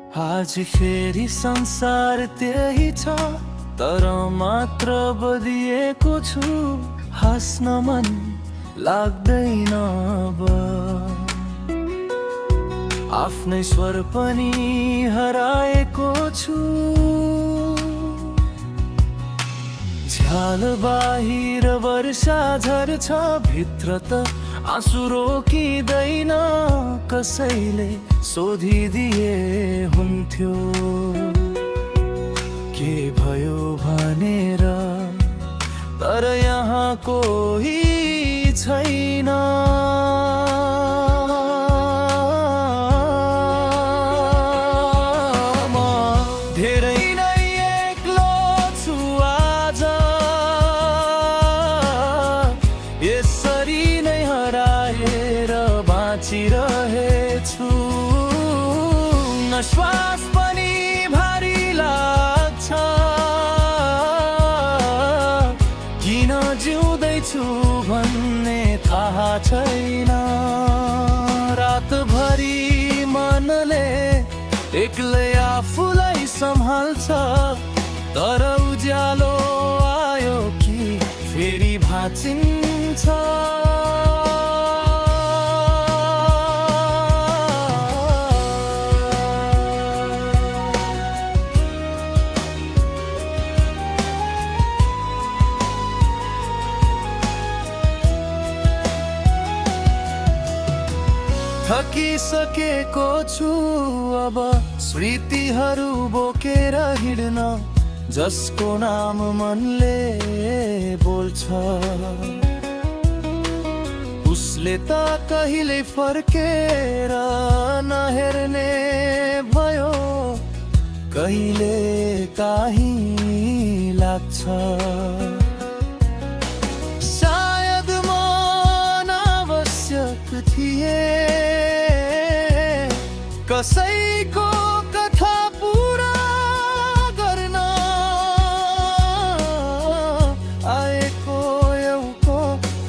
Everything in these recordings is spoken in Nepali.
आज फेरि संसार त्यही छ, तर मात्र बदिएको छु। हाँस्न मन लाग्दैन अब, आफ्नै स्वर पनि हराएको छु। झ्याल बाहिर वर्षा झर्छ, भित्र त आँसु रोकिँदैन। कसैले सोधिदिए हुन्थ्यो के भयो भनेर, तर यहाँ कोही छैन। म धेरै नै एक्लो छु आज, यसरी नै हराएर बाँचिरहेछु। न श्वास पनि भारी लाग्छ, किन जिउँदैछु भन्ने थाहा छैन। रातभरि मनले एक्लै आफूलाई सम्हाल्छ, तर उज्यालो आयो कि फेरि भाँचिन्छ। थकिसकेको छु अब स्मृतिहरू बोकेर हिँड्न, जसको नाम मनले बोल्छ। उसले त कहिले फर्केर नहेर्ने भयो, कहिले काहीँ लाग्छ। सायद म अनावश्यक थिए, कसैको कथा पुरा गर्न आएको एउटो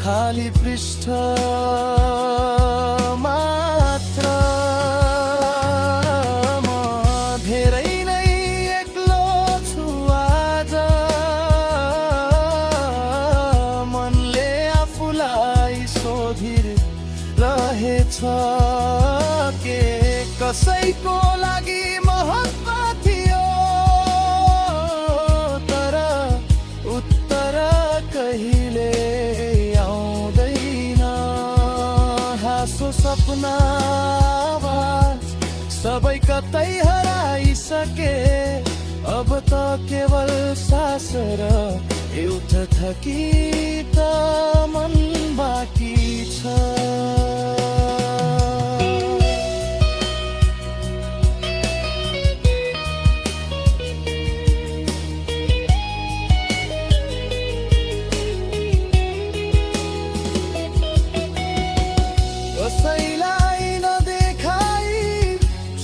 खाली पृष्ठ मात्र। म धेरै नै एक्लो छु आज, मनले आफूलाई सोधिरहेछ के कसैको लागि महत्त्व थियो, तर उत्तर कहिले आउँदैन। हाँसो सपना आवाज सबै कतै हराइसके, अब त केवल सास र एउटा थकित मन बाँकी छ। कसैलाई नदेखाई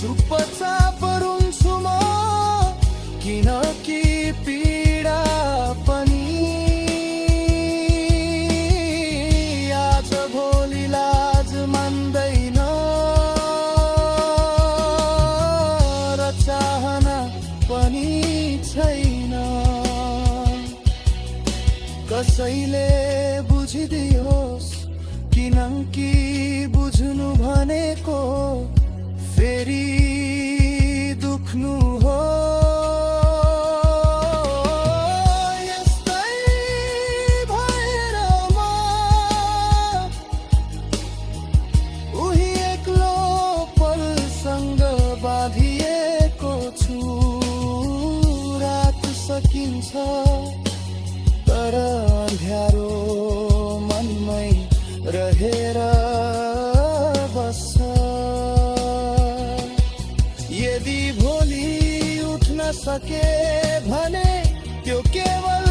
चुपचाप रुन्छु म, किनकि पीडा पनि आज भोलि लाज मान्दैन र चाहना पनि छैन। कसैले बुझिदियोस्, किनकि बुझ्नु भनेको फेरि दुख्नु हो। यस्तै भएर म उही एक्लो पलसँग बाँधिएको छु। रात सकिन्छ, तर अँध्यारो मनमै रहेर बस्छ। यदि भोलि उठ्न सके भने त्यो केवल